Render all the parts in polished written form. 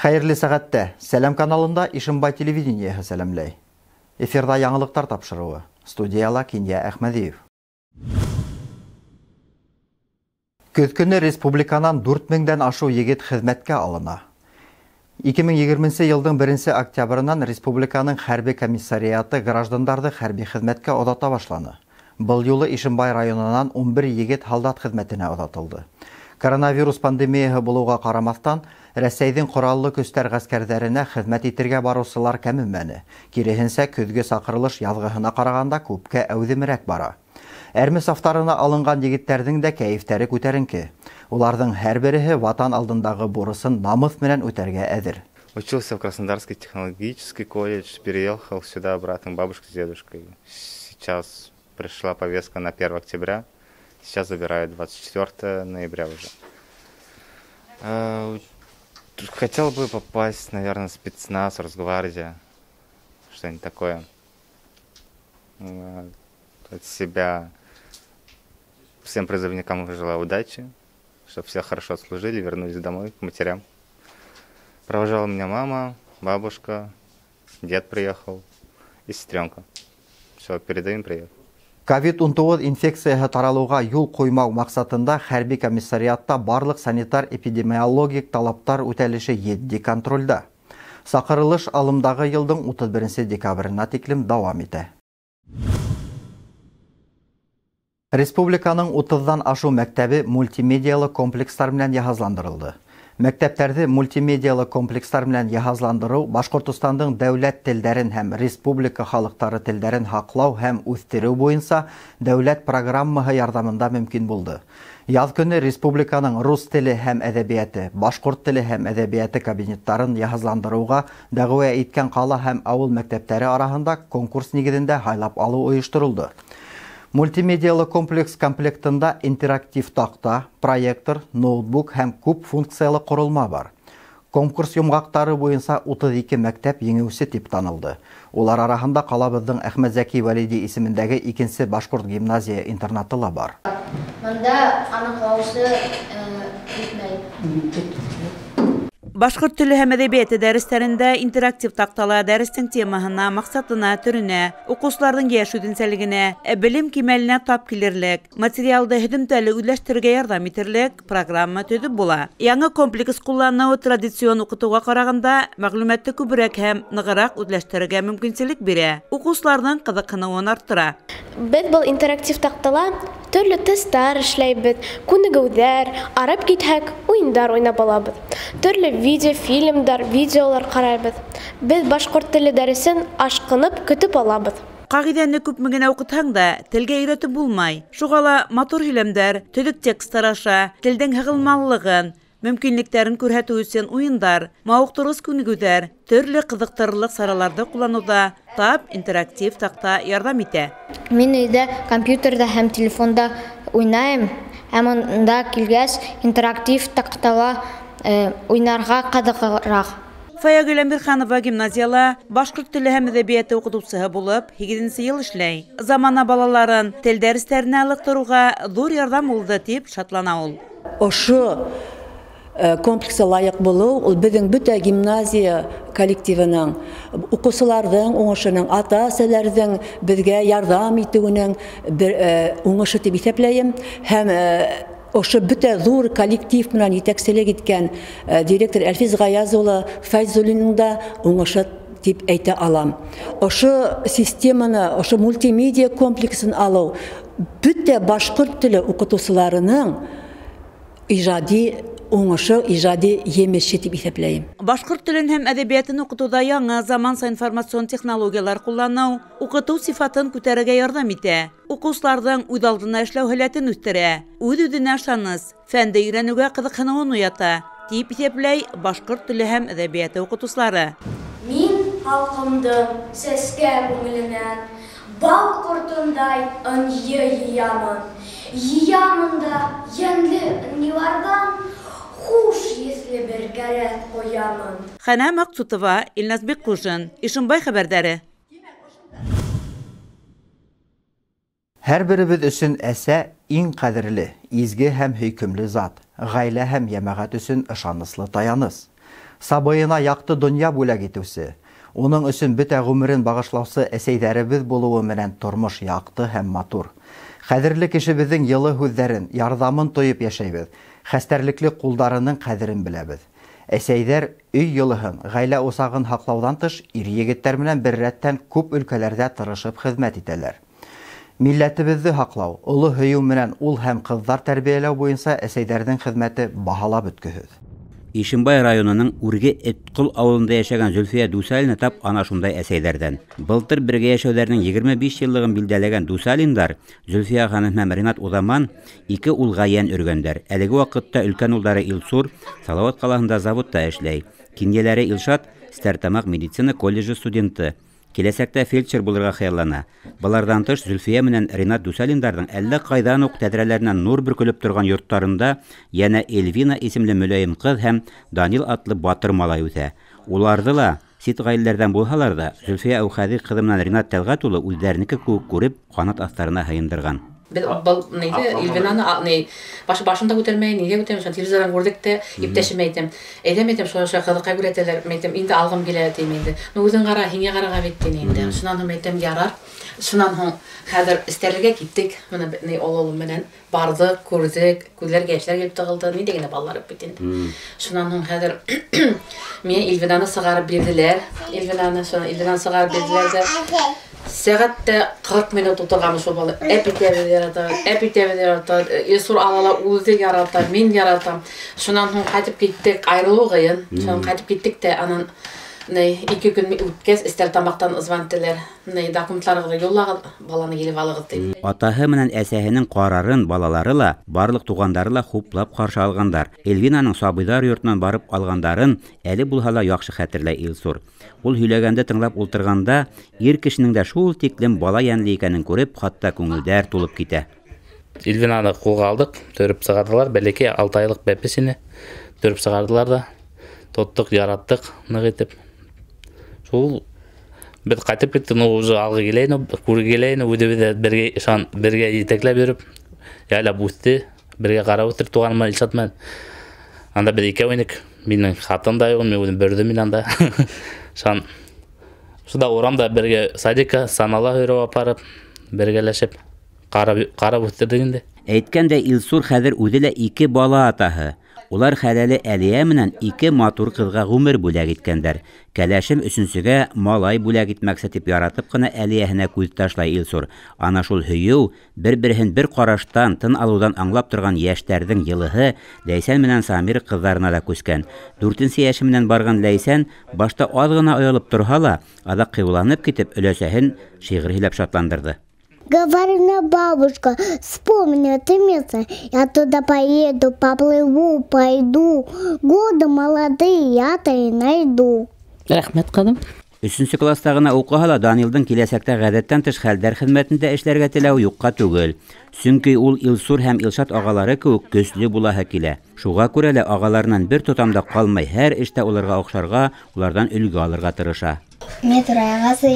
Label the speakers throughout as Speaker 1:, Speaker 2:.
Speaker 1: Хәйерле сәғәттә Сәләм каналында Ишембай телевидениеһы сәләмләй. Эфирҙа яңылыҡтар тапшырыуы. Студияла Кинйә Әхмәҙиев. Көҙ көнө республиканан 4000-дән ашыу егет хеҙмәткә алына. 2020 йылдың 1 октябрынан республиканың хәрби комиссариаты граждандарҙы хәрби хеҙмәткә оҙата башланы. Был юлы Ишембай районынан 11 егет һалдат хеҙмәтенә оҙатылды. Коронавирус пандемияһы булыуға ҡарамаҫтан, Рәсәйҙең ҡораллы көстәр ғәскәрҙәренә хеҙмәт итергә барыусылар кәмемәне. Киреһенсә, көҙгө саҡырылыш яҙғыһына ҡарағанда күпкә әүҙемерәк бара. Әрме сафтарына алынған егеттәрҙең дә кәйефтәре күтәренке. Уларҙың һәр береһе ватан алдындағы бурысын намыҫ менән үтәргә әҙер.
Speaker 2: Учился в Краснодарский технологический колледж, переехал сюда обратно к бабушке с дедушкой. Сейчас пришла повестка на 1 октября, сейчас забирают 24 ноября уже. Хотел бы попасть, наверное, в спецназ, Росгвардия, что-нибудь такое. От себя всем призывникам желаю удачи, чтобы все хорошо отслужили, вернулись домой к матерям. Провожала меня мама, бабушка, дед приехал и сестренка. Все, передаем привет.
Speaker 1: COVID-19 инфекцияһы таралыуға юл ҡуймау маҡсатында хәрби комиссариатта барлыҡ санитар-эпидемиологик талаптар үтәлеше етди контролдә. Саҡырылыш алымдағы йылдың 31 декабренә тиклем дауам итә. Республиканың 30-дан ашыу мәктәбе мультимедиялы комплекстар менән йыһазландырылды. Мәктәптәрҙе мультимедиялы комплекстар менән йыһазландырыу Башҡортостандың дәүләт телдәрен һәм республика халыҡтары телдәрен һаҡлау һәм үҫтереү буйынса дәүләт программаһы ярҙамында мөмкин булды. Яҙ көнө республиканың рус теле һәм әҙәбиәте, башҡорт теле һәм әҙәбиәте кабинеттарын йыһазландырыуға дәғүә иткән ҡала һәм ауыл мәктәптәре араһында конкурс нигеҙендә һайлап алыу ойошторолдо. Мультимедиялы комплекс комплектында интерактив таҡта, проектор, ноутбук һәм күп функциялы ҡоролма бар. Конкурс йомғаҡтары буйынса 32 мәктәп еңеүсе тип танылды. Улар араһында ҡалабыҙҙың Әхмәтзәки Вәлиди исемендәге 2-нсе башҡорт гимназия интернаты ла бар.
Speaker 3: Бында аныҡлаусы етмәй.
Speaker 4: Башҡорт теле һәм әҙәбиәте дәрестәрендә интерактив таҡтала дәрестең темаһына, маҡсатына, төрөнә, уҡыусыларҙың йәш үҙенсәлегенә, белем кимәленә тап килерлек, материалды һөҙөмтәле үҙләштерергә ярҙам итерлек программа төҙөп була. Яңы комплекс ҡулланыу традицион уҡытыуға ҡарағанда мәғлүмәтте күберәк һәм нығыраҡ үҙләштерергә мөмкинселек бирә, уҡыусыларҙың ҡыҙыҡһыныуын арттыра.
Speaker 3: Беҙ был интерактив таҡтала төрлө тесттар эшләйбеҙ, күнегеүҙәр, арып китһәк, уйындар уйнап алабыҙ. Төрлө видеофильмдар, видеолар ҡарайбыҙ. Беҙ башҡорт теле дәресен ашҡынып көтөп алабыҙ.
Speaker 4: Ҡағиҙәне күпме генә уҡытһаң да, телгә өйрәтеп булмай. Шуға ла матур һөйләмдәр, төҙөк тексттар аша телдең һығылмалылығын, мөмкинлектәрен күрһәтеү өсөн уйындар, мауыҡтырғыс күнегеүҙәр, төрлө ҡыҙыҡтырырлыҡ сараларҙы ҡулланыуҙа тап интерактив таҡта ярҙам итә.
Speaker 3: Мин өйҙә компьютерҙа һәм телефонда уйнайым, һәм унда килгәс интерактив таҡтала уйнарға ҡыҙығыраҡ.
Speaker 4: Фаягөл Әмирханова гимназияла башҡорт теле һәм әҙәбиәте уҡытыусыһы булып 8-нсе йыл эшләй. Замана балаларын тел дәрестәренә ылыҡтырыуға ҙур ярҙам булды тип шатлана ул.
Speaker 5: Ошо комплекса лайыҡ булыу ул беҙҙең бөтә гимназия коллективының, уҡыусыларҙың уңышының, ата-әсәләрҙең беҙгә ярҙам итеүенең бер уңышы тип иҫәпләйем. Һәм ошо бөтә ҙур коллектив менән етәкселек иткән директор Әлфиз Ғаяз улы Фәйзуллиның да уңышы тип әйтә алам. Ошо системаны, ошо мультимедиа комплексын алыу бөтә башҡорт теле уҡытыусыларының ижади уңышы, ижади емеше тип иҫәпләйем.
Speaker 4: Башҡорт телен һәм әҙәбиәтен уҡытыуҙа яңы заманса информацион технологиялар ҡулланыу уҡытыу сифатын күтәрергә ярҙам итә. Уҡыусыларҙың үҙ алдына эшләү һәләтен үҫтерә, үҙ-үҙенә ышаныс, фәнде өйрәнеүгә ҡыҙыҡһыныуын уята, тип иҫәпләй башҡорт теле һәм әҙәбиәте уҡытыусылары.
Speaker 3: Мин халҡымдың сәскә күңеленән бал ҡортондай ынйы йыямын. Йыямын да йәнле ынйыларҙан хуш еҫле бер кәрәҙ ҡоямын.
Speaker 4: Хәнә Маҡсутова, Илназ Бикҡужин, Ишембай хәбәрҙәре.
Speaker 1: Һәр беребеҙ өсөн әсә иң ҡәҙерле, изге һәм һөйкөмлө зат, ғаилә һәм йәмәғәт өсөн ышаныслы таяныс. Сабыйына яҡты донъя бүләк итеүсе, уның өсөн бөтә ғүмерен бағышлаусы әсәйҙәребеҙ булыуы менән тормош яҡты һәм матур. Ҡәҙерле кешебеҙҙең йылы һүҙҙәрен, ярҙамын тойоп йәшәйбеҙ, хәстәрлекле ҡулдарының ҡәҙерен беләбеҙ. Әсәйҙәр өй йылыһын, ғаилә усағын һаҡлауҙан тыш ир-егеттәр менән бер рәттән күп өлкәләрҙә тырышып хеҙмәт итәләр. Милләтебеҙҙе һаҡлау, оло һөйөү менән ул һәм ҡыҙҙар тәрбиәләү буйынса әсәйҙәрҙең хеҙмәте баһалап бөткөһөҙ.
Speaker 6: Ишембай районының Үрге Этҡол ауылында йәшәгән Зөлфиә Дусалина тап ана шундай әсәйҙәрҙән. Былтыр бергә йәшәүҙәренең 25 йыллығын билдәләгән Дусалиндар Зөлфиә ханым һәм Ринат Уҙаман ике улға йән өргәндәр. Әлеге ваҡытта өлкән улдары Илсур Салауат ҡалаһында заводта эшләй. Кинйәләре Илшат Стәртамаҡ медицина колледжы студенты. Киләсәктә фельдшер булырға хыяллана. Быларҙан тыш Зөлфиә менән Ринат Дусалиндарҙың әллә ҡайҙан уҡ тәҙрәләренән нур бөркөлөп торған йорттарында йәнә Эльвина исемле мөләйем ҡыҙ һәм Данил атлы батыр малай үҫә. Уларҙы ла сит ғаиләләрҙән булһалар ҙа Зөлфиә Әүхәҙи ҡыҙы менән Ринат Тәлғәт улы үҙҙәренеке кеүек күреп ҡанат аҫтарына һыйындырған.
Speaker 7: Беҙ был нейҙе Эльвинаны ней башында күтәрмәй, нигә күтәрмәй, шунан телевизорҙан күрҙек тә иптәшемә әйтәм. Әйҙәм әйтәм, шулай ҡыҙыҡай күрәтәләр, әйтәм, инде алғым килә тим инде. Ну үҙең ҡара, һиңә ҡарарға бит тине инде. Шунан һуң әйтәм, ярар. Шунан һуң хәҙер эстәргә киттек. Мына ней ололом менән барҙыҡ, күрҙек, күҙләргә йәшләр килеп тығылды. Ниндәй генә балалар бит инде. Шунан һуң хәҙер миңә Эльвинаны сығарып бирҙеләр. Эльвинаны, шунан Эльвинаны сығарып бирҙеләр ҙә. Сәғәттә 40 минут ултырғанбыҙ шул бала. Әп итәбеҙ ярата, әп итәбеҙ ярата. Илсур алала үҙе ярата, мин яратам. Шунан һуң ҡайтып киттек, айырылыу ҡыйын. Шунан ҡайтып киттек тә, анан ней 2 көн үткәс Стәрлетамаҡтан звонителәр. Ней документларығыҙҙы юллағыҙ, баланы килеп алығыҙ тип.
Speaker 6: Атаһы менән әсәһенең ҡарарын балалары ла, барлыҡ туғандары ла хуплап ҡаршы алғандар. Эльвинаның сабыйҙар йортонан барып алғандарын әле булһа ла яҡшы хәтерләй Илсур. Ул һөйләгәндә тыңлап ултырғанда ир кешенең дә шул тиклем бала йәнле икәнен күреп, хатта күңелдәр тулып китә.
Speaker 8: Эльвинаны ҡулға алдыҡ, төрөп сығарҙылар, бәләкәй 6 айлыҡ бәпес ине. Төрөп сығарҙылар ҙа, тоттоҡ, яраттыҡ, ныҡ итеп. Шул беҙ ҡайтып киттек, ну уже алғы килә ине, күрге килә ине, үҙебеҙ бергә шан бергә етәкләп йөрөп, яйлап үҫте, бергә ҡарап үҫтер туғаным менән Илшат менән. Анда беҙ икәү инек, минең хатын да юҡ, мин үҙем бер үҙем мин анда. Шан шунда урамда бергә садикка санала һөйрәп апарып, бергәләшеп ҡарап үҫтерҙек инде.
Speaker 6: Әйткәндә, Илсур хәҙер үҙе лә 2 бала атаһы. Улар хәләле Әлиә менән 2 матур ҡыҙға ғүмер бүләк иткәндәр. Кәләшем 3-сөгә малай бүләк итмәксе тип яратып ҡына Әлиәһенә күҙ ташлай Илсур. Ана шул һөйөү, бер-береһен бер ҡараштан, тын алыуҙан аңлап торған йәштәрҙең йылыһы Ләйсән менән Самир ҡыҙҙарына ла күскән. 4-нсе йәше менән барған Ләйсән башта аҙ ғына оялып торһа ла, аҙаҡ ҡыйыуланып китеп өләсәһен шиғыр һөйләп шатландырҙы.
Speaker 9: Говорю мне бабушка, вспомни это место, я туда поеду, поплыву, пойду, годы молодые я-то и найду.
Speaker 7: Рәхмәт, ҡыҙым.
Speaker 6: 3-нсе класста ғына уҡыһа ла Данилдың киләсәктә ғәҙәттән тыш хәлдәр хеҙмәтендә эшләргә теләүе юҡҡа түгел. Сөнки ул Илсур һәм Илшат ағалары кеүек көслө булаһы килә. Шуға күрә лә ағаларынан бер тотам да ҡалмай, һәр эштә уларға оҡшарға, уларҙан өлгө алырға тырыша.
Speaker 9: Мин турайғасы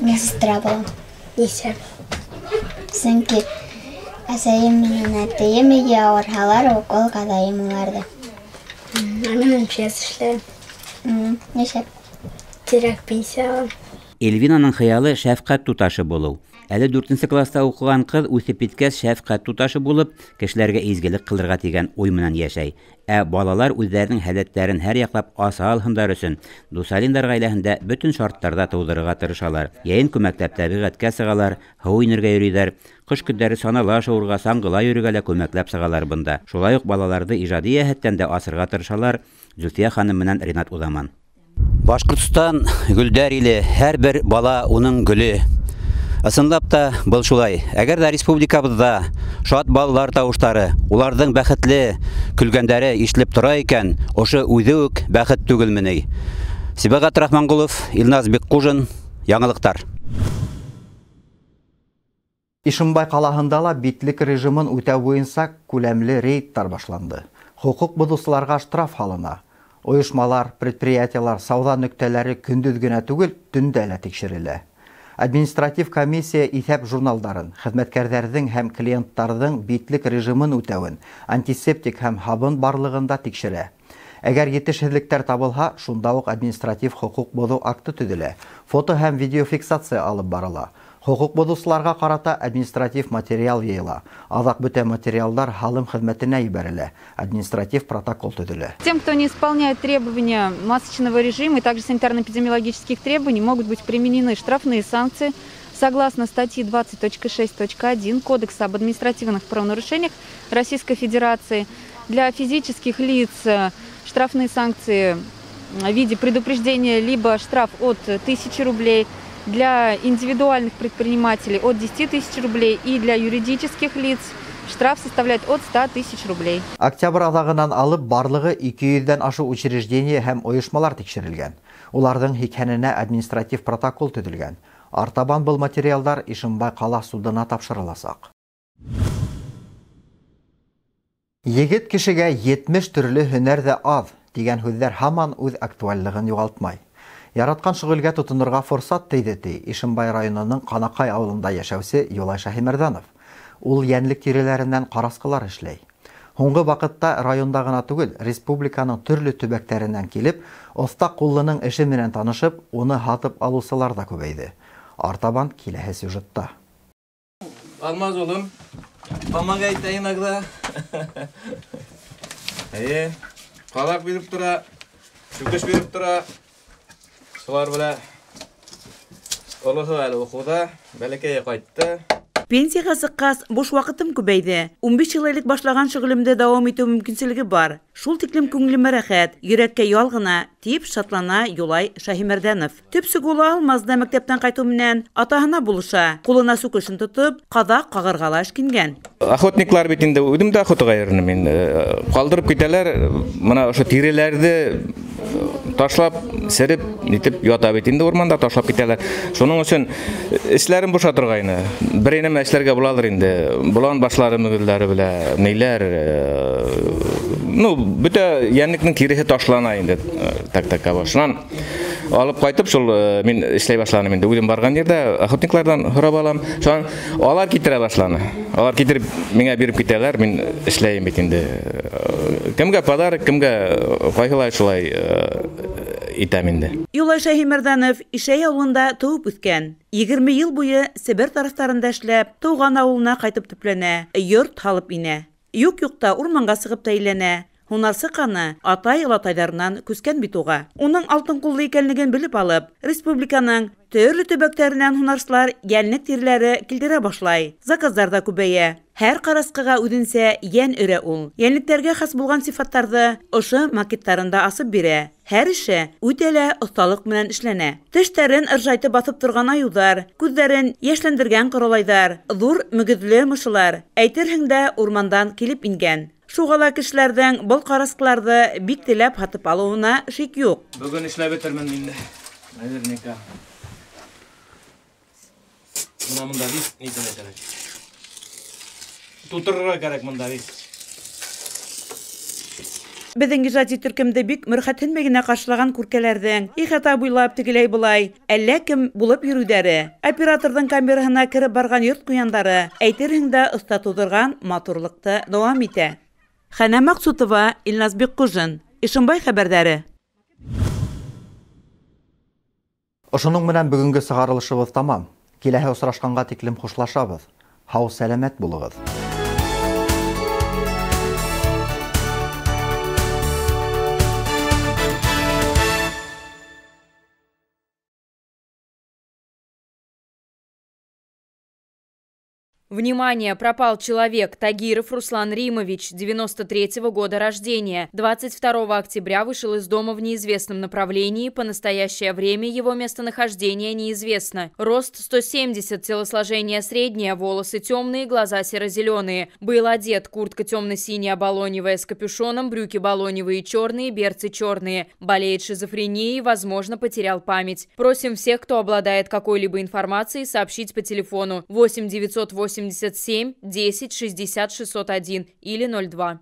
Speaker 9: медсестра булам. Нисә? Сөнки әсәйем менән әтәйем өйгә ауырһалар, укол ҡаҙайым уларҙы.
Speaker 3: Ә мин МЧС эшләйем.
Speaker 9: Нисә?
Speaker 3: Тиҙерәк пенсия алам.
Speaker 6: Эльвинаның хыялы шәфҡәт туташы булыу. Әле 4-нсе класста уҡыған ҡыҙ үҫеп еткәс шәфҡәт туташы булып, кешеләргә изгелек ҡылырға тигән уй менән йәшәй. Ә балалар үҙҙәренең һәләттәрен һәр яҡлап аса алһындар өсөн Дусалиндар ғаиләһендә бөтөн шарттарҙа тыуҙырырға тырышалар. Йәйен күмәкләп тәбиғәткә сығалар, һыу инергә йөрөйҙәр. Ҡыш көндәре санала шыуырға, саңғыла йөрөргә лә күмәкләп сығалар бында. Шулай уҡ балаларҙы ижади йәһәттән дә асырға тырышалар Зөлфиә ханым менән Ринат Уҙаман. Башҡортостан гөлдәр иле, һәр бер бала уның гөлө. Ысынлап та был шулай. Әгәр ҙә республикабыҙҙа шат балалар тауыштары, уларҙың бәхетле көлгәндәре ишетелеп тора икән, ошо үҙе үк бәхет түгелме ни? Сибәғәт Рахманғолов, Илназ Бикҡужин, яңылыҡтар.
Speaker 1: Ишембай ҡалаһында ла битлек режимын үтәү буйынса күләмле рейдтар башланды. Хоҡуҡ боҙоусыларға штраф һалына. Ойошмалар, предприятиелар, сауҙа нөктәләре көндөҙ генә түгел, төндә лә тикшерелә. Административ комиссия иҫәп журналдарын, хеҙмәткәрҙәрҙең һәм клиенттарҙың битлек режимын үтәүен, антисептик һәм һабын барлығын да тикшерә. Әгәр етешһеҙлектәр табылһа, шунда уҡ административ хоҡуҡ боҙоу акты төҙөлә, фото һәм видеофиксация алып барыла. Хоҡуҡ боҙоусыларға ҡарата административ материал йыйыла. Аҙаҡ бөтә материалдар һалым хеҙмәтенә ебәрелә. Административ протокол төҙөлә.
Speaker 10: Тем, кто не исполняет требования масочного режима и также санитарно-эпидемиологических требований, могут быть применены штрафные санкции согласно статьи 20.6.1 Кодекса об административных правонарушениях Российской Федерации. Для физических лиц штрафные санкции в виде предупреждения либо штраф от 1000 рублей, для индивидуальных предпринимателей от 10 тысяч рублей и для юридических лиц штраф составляет от 100 тысяч рублей.
Speaker 1: Октябрь аҙағынан алып барлығы 200-дән ашыу учреждение һәм ойошмалар тикшерелгән. Уларҙың 80-енә административ протокол төҙөлгән. Артабан был материалдар Ишембай ҡала судына тапшырыласаҡ. Егет кешегә 70 төрлө һөнәр ҙә аҙ тигән һүҙҙәр һаман үҙ актуальлығын юғалтмай. Яратҡан шөғөлгә тотонорға форсат тейҙе ти Ишембай районының Ҡанаҡай ауылында йәшәүсе Юлай Шаһимәрҙанов. Ул йәнлек тиреләренән ҡарасҡылар эшләй. Һуңғы ваҡытта районда ғына түгел, республиканың төрлө төбәктәренән килеп, оҫта ҡуллының эше менән танышып, уны һатып алыусылар ҙа күбәйҙе. Артабан киләһе сюжетта.
Speaker 11: Алмаз улым, помогай иногда. Эйе, ҡалаҡ биреп тора, сүкеш биреп тора. Шулар белән олоһо әле уҡыуҙа, бәләкәйе ҡайтты.
Speaker 4: Пенсияға сыҡҡас, буш ваҡытым күбәйҙе. 15 йыл элек башлаған шөғөлөмдө дауам итеү мөмкинселеге бар. Шул тиклем күңелемә рәхәт, йөрәккә ял ғына, тип шатлана Юлай Шаһимәрҙәнов. Төпсөк улы Алмаз да мәктәптән ҡайтыу менән атаһына булыша. Ҡулына сүкешен тотоп, ҡаҙаҡ ҡағырға ла эшкингән.
Speaker 11: Охотниклар бит инде, үҙем дә охотаға йөрөнөм мин. Ҡалдырып китәләр, мына ошо тиреләрҙе ташлап, сереп, нитеп ята бит инде урманда ташлап китәләр. Шуның өсөн эшләрен бушатырға ине. Бер нәмә эшләргә булалыр инде. Болан башлары мөгөҙләре белә, ниләр, ну, бөтә йәнлекнең тиреһе ташлана инде, так-так башынан. Алып ҡайтып, шул мин эшләй башланым инде. Үҙем барған ерҙә охотникларҙан һорап алам. Шунан алар китерә башланы. Алар китереп миңә биреп китәләр, мин эшләйем бит инде. Кемгә подарок, кемгә ҡайһылай шулай итәм инде.
Speaker 4: Юлай Шаһимәрҙәнов Ишәй ауылында тыуып үҫкән. 20 йыл буйы Себер тарафтарында эшләп, тыуған ауылына ҡайтып төпләнә, йорт һалып инә. Юҡ-юҡта урманға сығып та әйләнә. Һунарсы ҡаны атай-олатайҙарынан күскән бит уға. Уның алтын ҡуллы икәнлеген белеп алып, республиканың төрлө төбәктәренән һунарсылар йәнлек тиреләре килтерә башлай. Заказдар ҙа күбәйә. Һәр ҡарасҡыға үҙенсә йән өрә ул. Йәнлектәргә хас булған сифаттарҙы ошо макеттарында асып бирә. Һәр эше үтә лә оҫталыҡ менән эшләнә. Тештәрен ыржайтып баҫып торған айыуҙар, күҙҙәрен йәшләндергән ҡоралайҙар, ҙур мөгөҙлө мышылар, әйтерһең дә урмандан килеп ингән. Шуға ла кешеләрҙең был ҡарасҡыларҙы бик теләп һатып алыуына шик юҡ.
Speaker 11: Бөгөн эшләп бөтөрмөн инде. Наверняка. Бына мында бит нитергә кәрәк. Тутырырға кәрәк мында бит.
Speaker 4: Беҙҙең ижади төркөмдө бик мөрхәтһенмәй генә ҡаршылаған күркәләрҙең ихата буйлап тегеләй былай әллә кем булып йөрөүҙәре, операторҙың камераһына кереп барған йорт ҡуяндары, әйтерһең дә оҫта тыуҙырған матурлыҡты дауам итә. Хәнә Маҡсутова, Илназ Бикҡужин, Ишембай хәбәрҙәре.
Speaker 1: Ошоноң менән бөгөнгө сығарылышыбыҙ тамам. Киләһе осрашҡанға тиклем хушлашабыҙ. Һау сәләмәт булығыҙ.
Speaker 12: Внимание! Пропал человек. Тагиров Руслан Римович, 93-го года рождения. 22 октября вышел из дома в неизвестном направлении. По настоящее время его местонахождение неизвестно. Рост 170, телосложение среднее, волосы темные, глаза серо-зеленые. Был одет: куртка темно-синяя балоневая с капюшоном, брюки балоневые черные, берцы черные. Болеет шизофренией, возможно, потерял память. Просим всех, кто обладает какой-либо информацией, сообщить по телефону 8 987 10 60 601 или 02.